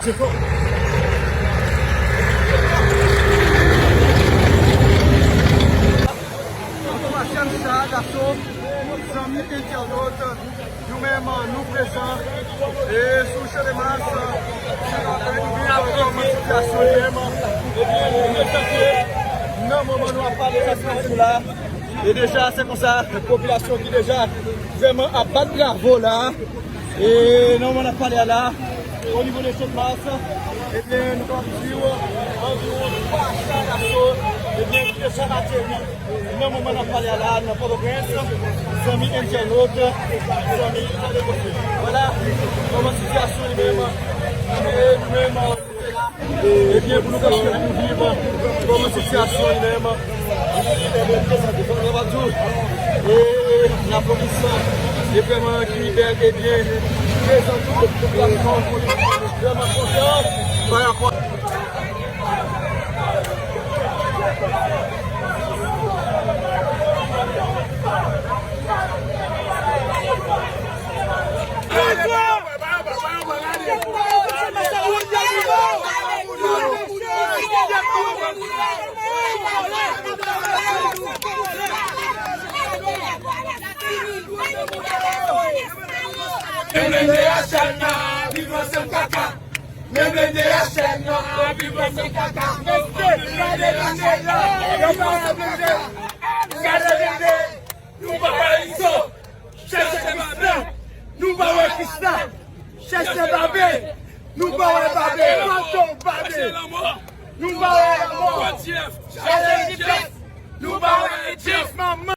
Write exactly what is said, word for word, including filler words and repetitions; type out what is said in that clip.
An tou mache sa, gason, zanmi entènot, nou menm, nou prezan, e sou Chandemas, nou vin aprann kòman sitiyasyon li menm, ebyen, nou prezante nan moman nou ap pale la, sitiyasyon la, e deja, se konsa, popilasyon ki deja vrèman ap bat bravo la, e nan moman n ap pale a la, o nivo de Chandemas, ebyen, nou kapab di w, anviwon twa san gason, ebyen, ki deja ateri. Nan moman n ap pale a la, nan Pòtoprens, zanmi entènot, zanmi tande kote. Vwala, kòman sitiyasyon li menm, e nou menm, ebyen, pou nou kapab fè nou viv, kòman sitiyasyon li menm, e, lapolis, e vrèman ki bèl, ebyen, prezan tou, popilasyon, vrèman kontan, pa rapò M blende a chèn nan, viv ansanm kaka. M blende a chèn nan, viv ansanm kaka. M blende a chèn nan, viv ansanm kaka. Gade blende, nou pa wè Izo. Chèche Krisna, nou pa wè Krisna. Chèche Babe, nou pa wè Babe. Fantom Babe, nou pa wè lanmò. Chèche Jeff, nou pa wè Jeff. Manman